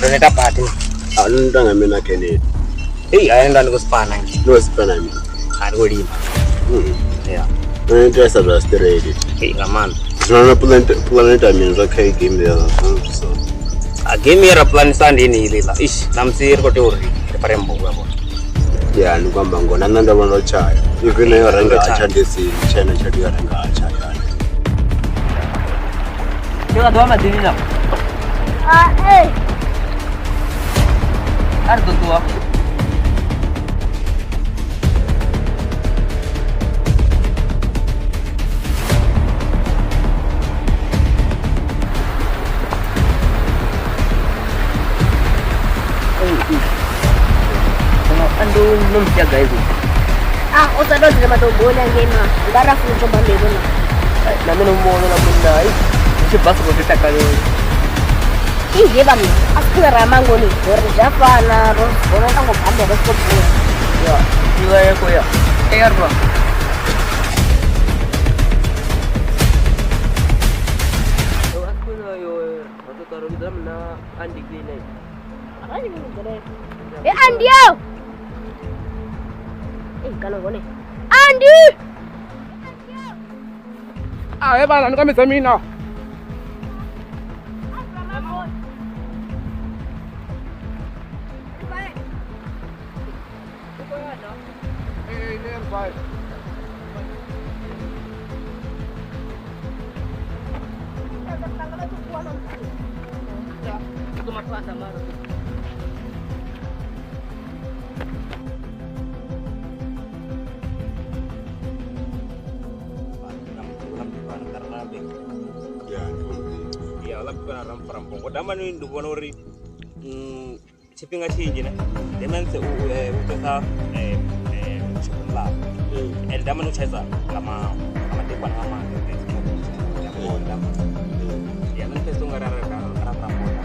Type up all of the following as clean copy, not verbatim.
Ro neta badi. A nṋe ndo nga mina Kennedy. Ei, a enda ndi kusipana nje. No sipana mina. A ndi kulima. Yeah. Nṋe ita sa zwa straight. Ei, nga maanḓa. Zwino na planet mina zwa kha game ya so. A game ye ra planisa ndi ini iḽa. Ish, na musi ri khou tea uri ri fare mbugu ya vhona. Ya ni kwamba ngona nṋe ndo vha ndo tshaya. Even yo renga atsha ndi si tshena tshelede yo renga atsha ya. Ndi nga ḓovha maḓini na. Ah, eh. A ri ḓo ṱuwa. Ando no msiya guys. Ah, o sa ndo dzula matombo ngei na. Nga ra funa tomba mbebo na. Na mina mbono na munna ai. Tshi basa ko takalela. Inje ba mina. A sikula ra mangoni. Gore ja fana ro bona tango bambe ro siko bua. Ya, iwa ya ko ya. Air bro. E Andy yo. Eh kana gone. Andy. Ah e bana ni ka metsa mina. Damani ndi vhona uri tshifhinga tshinzhi ne demanse u pesa shoponi ḽavho and damani u tshaisa nga madekwana nga maanḓa ya nṋe pfesesa ungari ra rambola.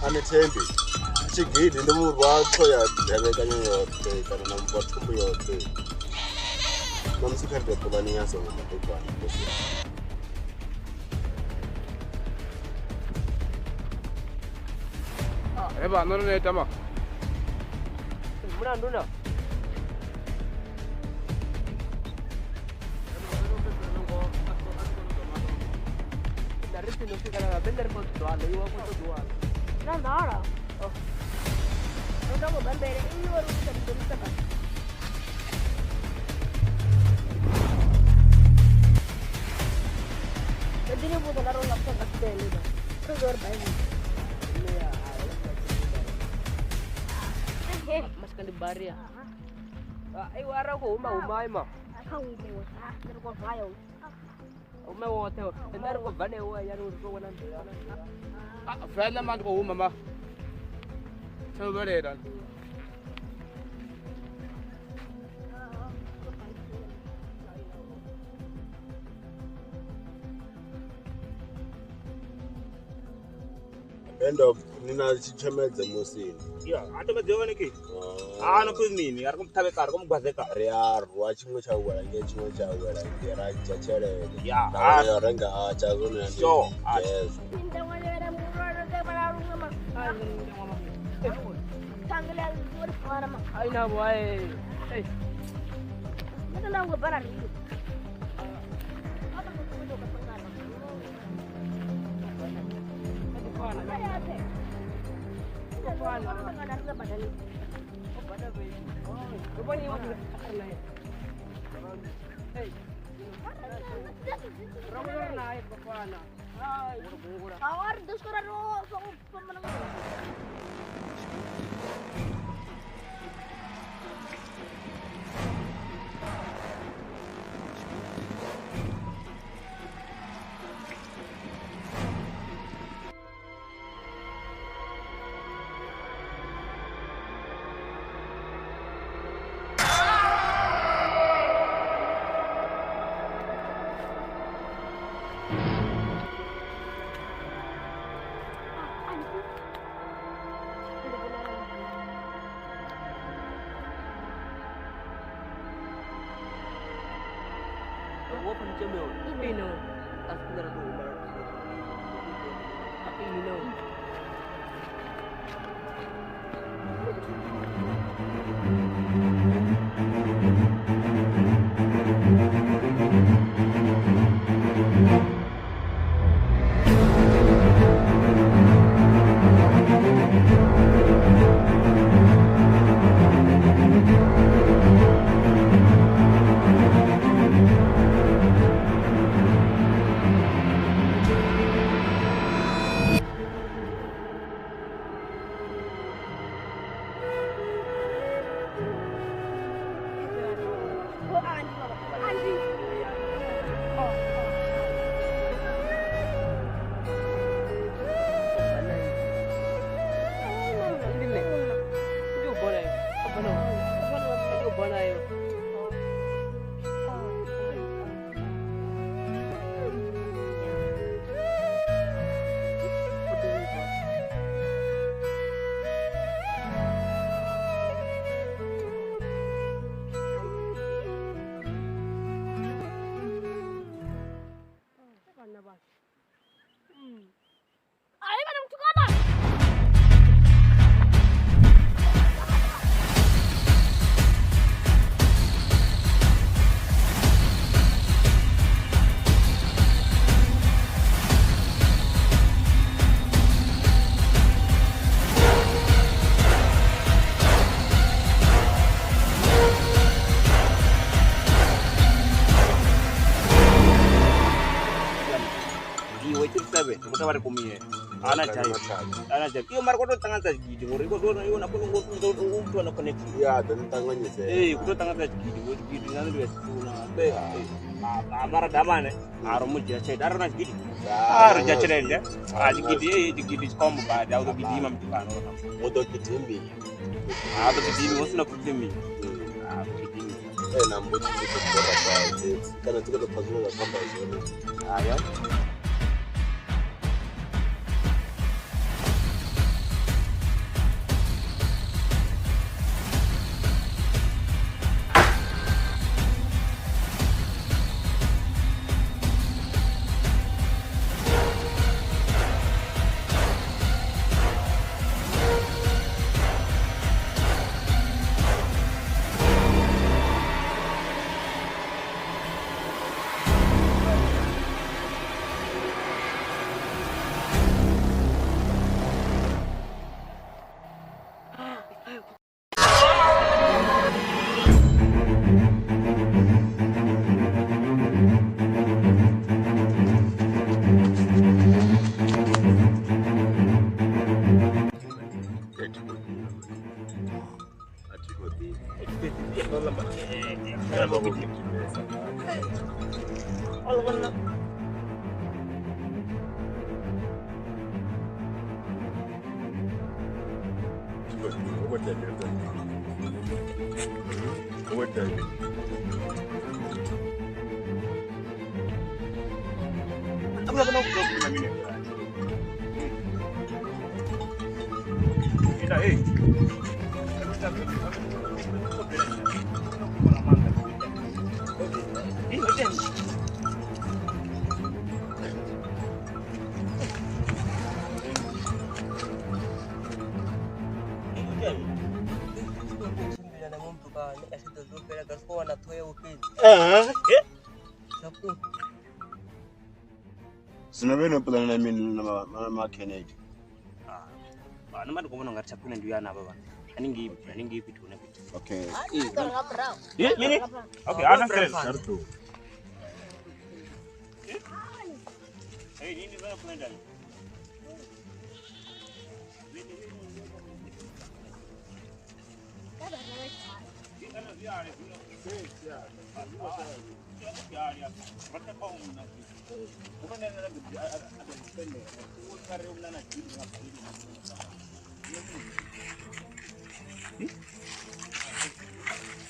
Anithembi tshigidi ndi murwa ya debekanya yoṱhe kana na murwa thumbu yoṱhe na musi kha ri pulani ya songo madekwana. Eba no no tama mulandu na Fela manje ko mama. Tshobelera. End of nina tshitshemedze musini. Yeah, atomedze yone ke. Ah no mini, ari kumthabeka ari kumgwazeka. Ri a rwa tshiṅwe tsha wela nge tshiṅwe tsha wela nge ra dzhia tshelede. Yeah, ra renga a tsha zwone ndi. Sure. Yes. Fana ma. Ai na bo ai. Ei. Nda nda ngo bara ni. Iyo mara kutotanganisa chigidi ngori iko na mtu ana connection. Ya, nditanganyise. Eh, kutotanganisa chigidi ngori chigidi ngani ndio sifuna. Be mara damane aro mujira chete arona chigidi. Aro jachelende. Ah chigidi eh chigidi chikombo baada auto gidima mtikano. Moto gidimbi. Ah auto gidimi usina kutsimi. Ah gidimi. Eh na mbuti kutora kwa kana tiko topazula kwamba izona. Ah ya. Zwino vhe no pulana na mini na ma Kennedy? Ah, nṋe ndi khou vhona ungari tsha khwine ndi uya na havha vhana haningei haningei fhethu hune fhethu. Okay. Eh, mini? Okay, ana stress. Hey, nini vana plan dani?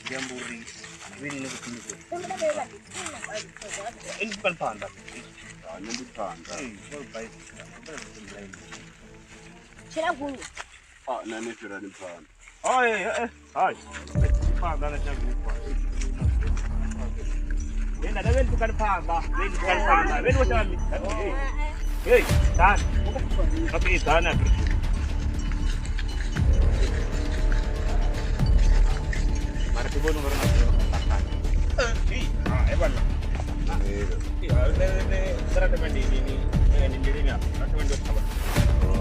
Ndi amba uri vheni ni khou khwinisa. Ndi phanḓa. Ah, nṋe ndi phanḓa. Tshila gunye. Ah, nṋe ni fhira ni phanḓa. Hai, hai. Phanḓa na tshanduko. Nenda da veni tukani phanḓa, veni tukani phanḓa, veni woshami. Hey, done. Okay, done. Mara ti vona ungari na Hey, ah, ebana. Ee. Ah, ne ne sara de mandi ni ni ni ni ni na to ndo thaba.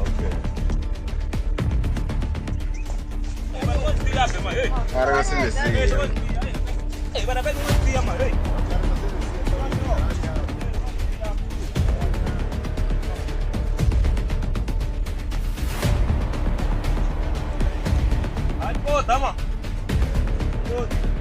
Okay. Hey, bana wo siya be ma, hey. Ara nga si Hey, sia. hey, bana be wo siya ma, hey. Ai, pô, dá, mano. Pô.